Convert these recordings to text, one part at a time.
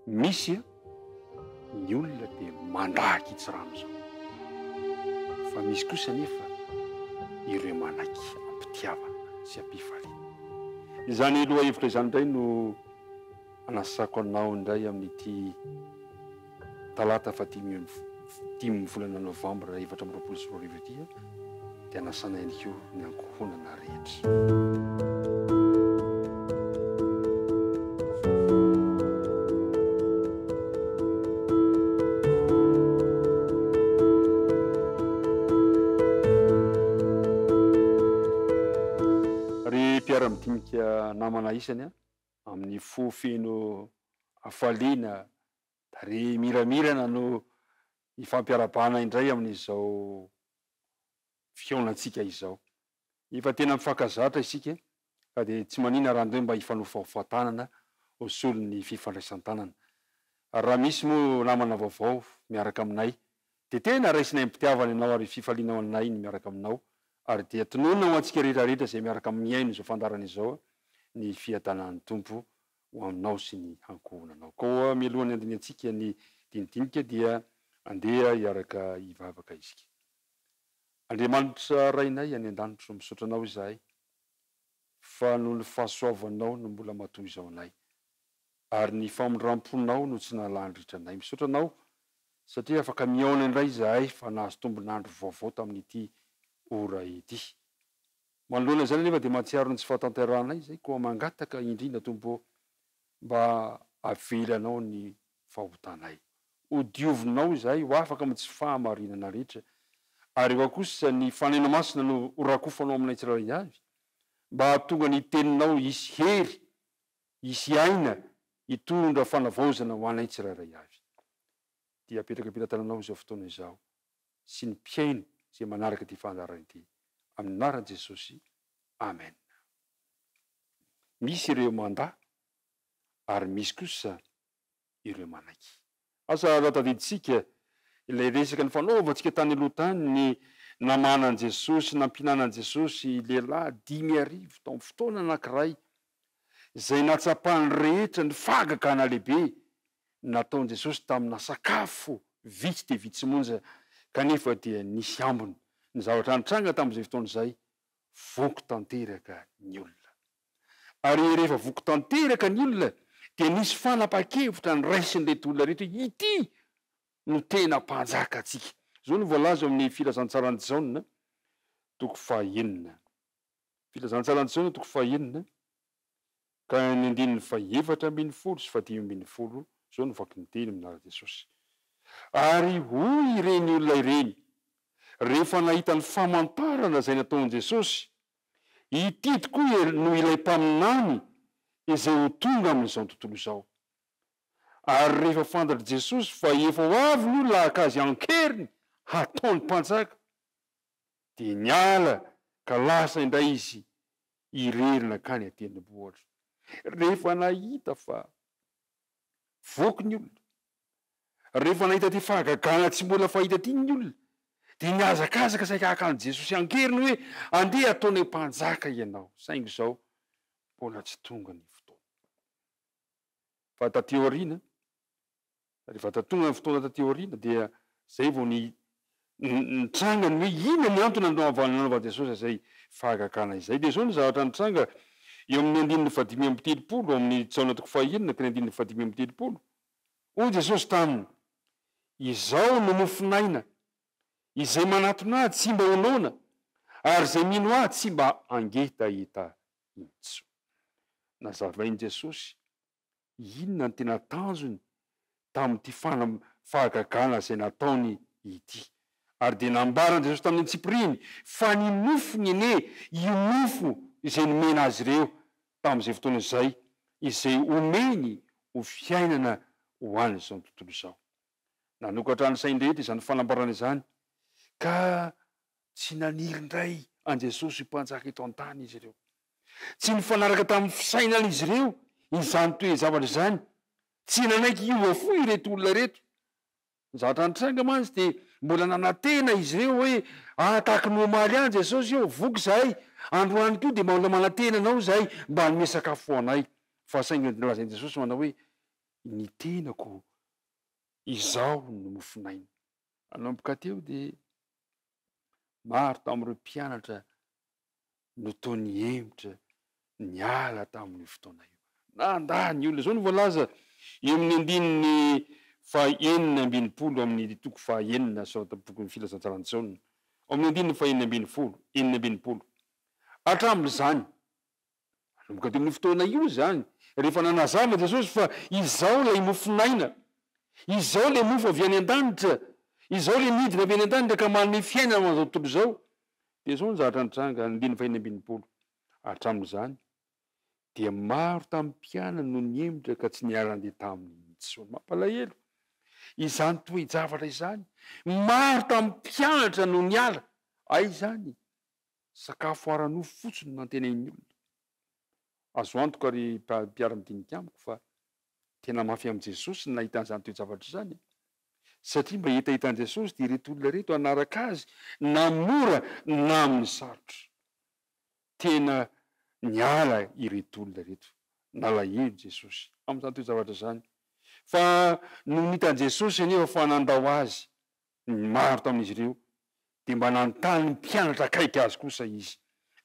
Misy ny olona dia mandà ankitsirano izao. Fa misy kosa anefa ireo manaiky am-pitiavana sy am-pifaliana. Izany lohahevitra izany indray no anasako anao indray amin'ity talata fahadimy dimy volana novambra 2024 ity dia anasana ihany koa ny ankohonana rehetra. Ry mpiara-midinika namana isany a, amin'ny fo feno hafaliana, tarehy miramirana no ifampiarahabana indray amin'izao fihaonantsika izao. Efa tena mifankazatra isika ka dia tsy manina raha andeha mba hifanofahofa-tanana ho solon'ny fifandraisan-tanana. Ary raha misy moa namana vaovao miaraka aminay dia tena raisinay am-pitiavana ianao ary fifaliana ho anay ny miaraka aminao ary dia tononina ho antsika rehetra rehetra izay miaraka mihaino izao fandaharana izao ny fiadanan'ny Tompo ho aminao sy ny ankohonanao. Koa mialohan'ny handinihantsika ny dinidinika dia andeha hiaraka hivavaka isika. Andriamanitra Rainay any an-danitra, misaotra Anao izahay fa noho ny fahasoavanao no mbola matoy izao anay, ary ny famindram-ponao no tsy nahalany ritra anay. Misaotra Anao satria afaka mihaona indray izahay fa nahazo tombon'andro vaovao tamin'ity ora ity. Manoloana izany anefa dia mahatsiaro ny tsy fahatanterahanay izay, koa mangataka indrindra Tompo ô mba avelanao ny fahotanay. Ho diovinao izahay ho afaka amin'ny tsy fahamarinana rehetra, ary eo kosa ny Fanahinao Masina no ho rakofanao aminay tsirairay avy, mba hahatonga ny Teninao hisy hery, hisy aina, hitondra fanavaozana ho anay tsirairay avy. Dia apetraka am-pelatananao izao fotoana izao sy ny mpihaino izay manaraka ity fandaharana ity. Amin'ny anaran'i Jesosy, Amen. Misy ireo mandà ary misy kosa ireo manaiky. Asa raha tadidintsika ilay resaka nifanaovantsika tany aloha tany ny namana an'i Jesosy, nampihinana an'i Jesosy lehilahy 5000 tao amin'ny fotoana anankiray izay nahatsapan'ny rehetra ny fahagagana lehibe nataon'i Jesosy tamina sakafo vitsy dia vitsy monja kanefa dia nisy ambiny. Ny zavatra nitranga tamin'izay fotoana izay, voky tanteraka ny olona. Ary rehefa voky tanteraka ny olona dia nisy fanapahan-kevitra noraisin'ireto olona ireto hoe ity no tena mpanjakantsika. Izao no voalaza ao amin'ny Filazantsaran'i Jaona toko fahenina. Filazantsaran'i Jaona toko fahenina ka ny andininy faha-14 sy faha-15, izao no vaky ny teny amin'ny anaran'i Jesosy. Ary hoy ireny olona ireny, rehefa nahita ny famantarana izay nataon'i Jesosy, Ity tokoa no ilay mpaminany izay ho tonga amin'izao tontolo izao. Ary rehefa fantatr'i Jesosy fa efa ho avy ny olona haka azy an-keriny hataony mpanjaka, dia niala ka lasa indray izy irery nankany an-tendrombohitra. Rehefa nahita fa voky ny olona, rehefa nahita ity fahagagana tsy mbola fahita ity ny olona, dia nihazakazaka saika haka an'i Jesosy an-keriny hoe, Andeha hataonay mpanjaka ianao. Saingy izao, mbola tsy tonga ny fotoana. Fa taty aoriana, Rehefa tonga ny fotoana taty aoriana dia izay vao ny nitranga ny hoe inona ny antony nanaovan'i Jesosy izay fahagagana izay. Dia izao ny zavatra nitranga eo amin'ny andininy fahadimy amby telopolo, ao amin'ny Jaona toko fahenina ka ny andininy fahadimy amby telopolo. Hoy Jesosy taminy, Izao no mofon'aina, izay manatona ahy tsy mba ho noana, ary izay mino ahy tsy mba hangetaheta intsony. Nazavain'i Jesosy Inona no tena tanjony tamin'ity fahagagana izay nataony ity? Ary dia nambaran'i Jesosy tamin'ny antsipiriany fa ny nofony anie io mofo izay nomena azy ireo tamin'izay fotoana izay, izay omeny ho fiainana ho an'izao tontolo izao. Nanokatra ny sain'ny rehetra izany fanambarana izany, ka tsy naniry indray an'i Jesosy ho Mpanjaka eto an-tany izy ireo. Tsy nifanaraka tamin'ny fisainan'izy ireo izany toe-javatra izany. Tsy nanaiky hiova fo ireto olona ireto. Ny zavatra nitranga mantsy dia mbola nanantena izy ireo hoe, Ah, tahaka ny omaly ihany Jesosy ô, voky izahay. Androany koa dia mbola manantena anao izahay mba hanome sakafo ho anay. Fa saingy nolazain'i Jesosy manao hoe, Ny tenako, izaho no mofon'aina. Nanomboka teo dia maro tamin'ireo mpianatra no toa nihemotra niala tamin'io fotoana io. Nandà ny olona. Izao no voalaza eo amin'ny andininy faha-16 amin'ny toko faha-enina soratam-bokin'ny Filazantsaran'i Jaona. Ao amin'ny andininy faha-16, 66. Hatramin'izany, Nanomboka teo amin'io fotoana io izany, rehefa nanazava Jesosy fa Izaho ilay mofon'aina, Izaho ilay mofo avy any an-danitra, Izaho ilay nidina avy any an-danitra ka manome fiainana ho an'izao tontolo izao, dia izao ny zavatra nitranga, andininy fahenina-ambin'ny-folo, Hatramin'izany, dia maro tamin'ny mpianany no nihemotra ka tsy niara-nandeha taminy intsony. Mampalahelo izany toe-javatra izany. Maro tamin'ny mpianatra no niala. Aiza izany? Sakafo ara-nofo fotsiny no nantenain'ny olona. Azo antoka ry mpiara-midinika amiko fa tena mafy amin'i Jesosy ny nahita an'izany toe-javatra izany e! Satria mba hetahetan'i Jesosy dia ireto olona ireto hanaraka azy na mora na amin'ny sarotra. Tena niala ireto olona ireto. Nalahelo Jesosy amin'izany toe-javatra izany. Fa nony hitan'i Jesosy anefa fa nandao azy ny maro tamin'izy ireo, dia mba nanontany ny mpianatra akaiky azy kosa izy.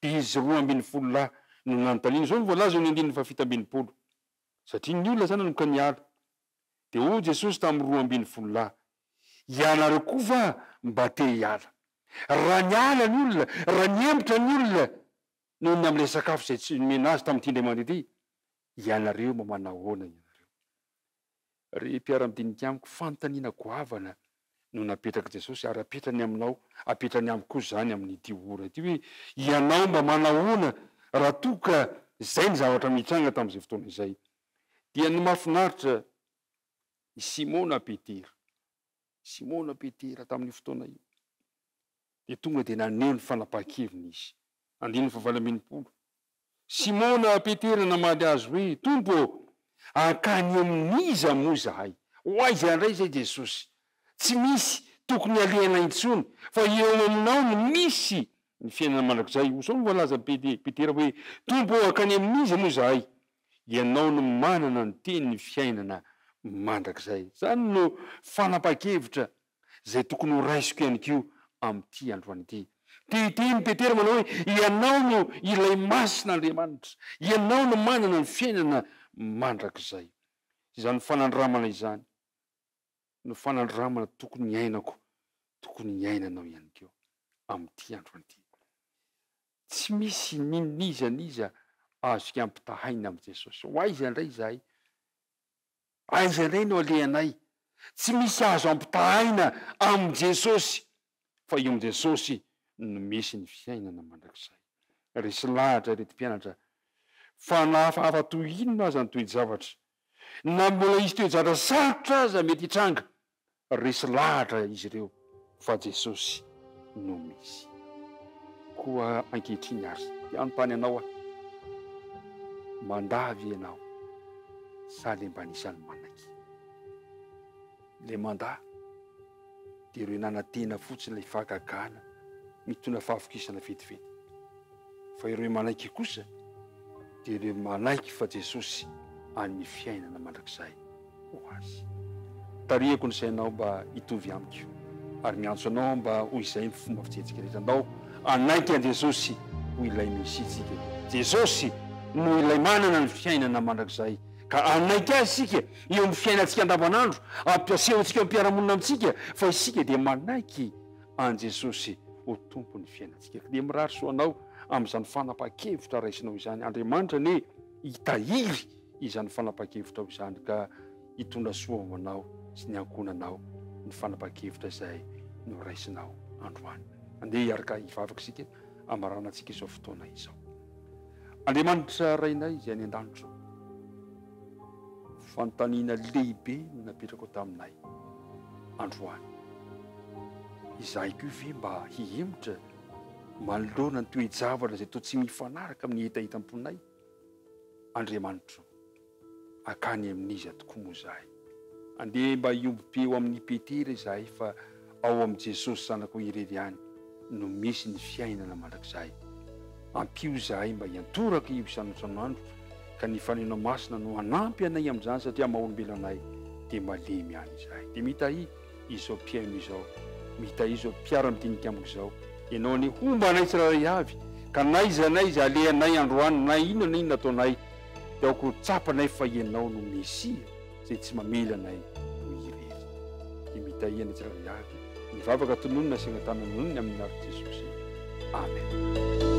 Dia izy 12 lahy no nanontaniany. Izao no voalaza eo amin'ny andininy fahafito ambin'ny-polo, Satria ny olona izany nanomboka niala. Dia hoy Jesosy tamin'ny 12 lahy, Ianareo koa va mba te hiala? Raha niala ny olona, raha nihemotra ny olona noho ny amin'ilay sakafo izay tsy nomena azy tamin'ity indray mandeha ity, ianareo mba manahoana ianareo? Ry mpiara-midinika amiko, fanontaniana goavana no napetrak'i Jesosy ary apetrany aminao, apetrany amiko koa izany amin'ity ora ity hoe, ianao mba manahoana raha toa ka izay ny zavatra mitranga tamin'izay fotoana izay? Dia ny mahafinaritra i Simona Petera, Simona Petera tamin'io fotoana io dia tonga dia naneho ny fanapahan-keviny izy. Andininy fahavalo ambin'ny folo. Simona Petera namaly azy hoe, Tompo ô, hankany amin'iza moa izahay? Ho aiza indray izay Jesosy? Tsy misy tokony halehana intsony, fa eo aminao no misy ny fiainana mandrakizay. Izao no voalazan'i Petera hoe, Tompo ô, hankany amin'iza moa izahay? Ianao no manana ny tenin'ny fiainana mandrakizay. Izany no fanapahan-kevitra izay tokony ho raisiko ihany koa amin'ity androany ity. Te hiteny Petera manao hoe, Ianao no ilay Masina Andriamanitra, Ianao no manana ny fiainana mandrakizay. Izany fanandramana izany no fanandramana tokony hiainako, tokony hiainanao ihany koa amin'ity androany ity. Tsy misy n'inon'iza n'iza azontsika ampitahaina amin'i Jesosy. Ho aiza indray izahay? Aiza indray no alehanay? Tsy misy azo ampitahaina amin'i Jesosy, fa eo amin'i Jesosy no misy ny fiainana mandrakizay. Resy lahatra ireto mpianatra fa na hafahafa toy inona aza ny toe-javatra, na mbola hisy toe-javatra sarotra aza mety hitranga, Resy lahatra izy ireo fa Jesosy no Mesia. Koa ankehitriny àry, dia hanontany anao aho, Mandà ve ianao sa ilay mba anisan'ny manaiky? Ilay mandà dia ireo nanantena fotsiny ilay fahagagana mitondra fahavokisana vetivety. Fa ireo manaiky kosa dia ireo manaiky fa Jesosy an'ny fiainana mandrakizay. ho azy. Tarihako ny sainao mba hitovy amiko, ary miantso anao aho mba ho izay ny fomba fijerintsika rehetra. Andao hanaiky an'i Jesosy ho ilay Mesia isika. Jesosy no ilay manana ny fiainana mandrakizay, ka hanaiky Azy isika eo amin'ny fiainantsika andavanandro, ampiasehontsika eo amin'ny mpiara-monina amintsika fa isika dia manaiky an'i Jesosy ho Tompon'ny fiainantsika. Dia mirary soa anao amin'izany fanapahan-kevitra raisinao izany. Andriamanitra anie hitahiry izany fanapahan-kevitrao izany ka hitondra soa ho anao sy ny ankohonanao ny fanapahan-kevitra izay noraisinao androany. Andeha hiaraka hivavaka isika hamaranantsika izao fotoana izao. Andriamanitra Rainay izay any an-danitra ô, fanontaniana lehibe no napetrakao taminay androany. Izahay koa ve mba hihemotra manoloana ny toe-javatra izay toa tsy mifanaraka amin'ny hetahetam-ponay? Andriamanitro, hankany amin'iza tokoa moa izahay? Andeha mba hiombom-peo amin'i Petera izahay fa ao amin'i Jesosy Zanakao irery ihany no misy ny fiainana mandrakizay. Ampio izahay mba hiantoraka io isan'andro isan'andro Ka ny Fanahinao Masina no hanampy anay amin'izany satria amin'ny maha olombelona anay dia malemy ihany izahay. Dia mitahia izao mpihaino izao, mitahia izao mpiara-midinika amiko izao. Ianao anie homba anay tsirairay avy ka n'aiza n'aiza alehanay androany na inona na inona ataonay dia aoka ho tsapanay fa Ianao no Mesia izay tsy mamela anay ho irery. Dia mitahia anay tsirairay avy. Ny vavaka tononina sy angatahana nonony amin'ny anaran'i Jesosy. Amen.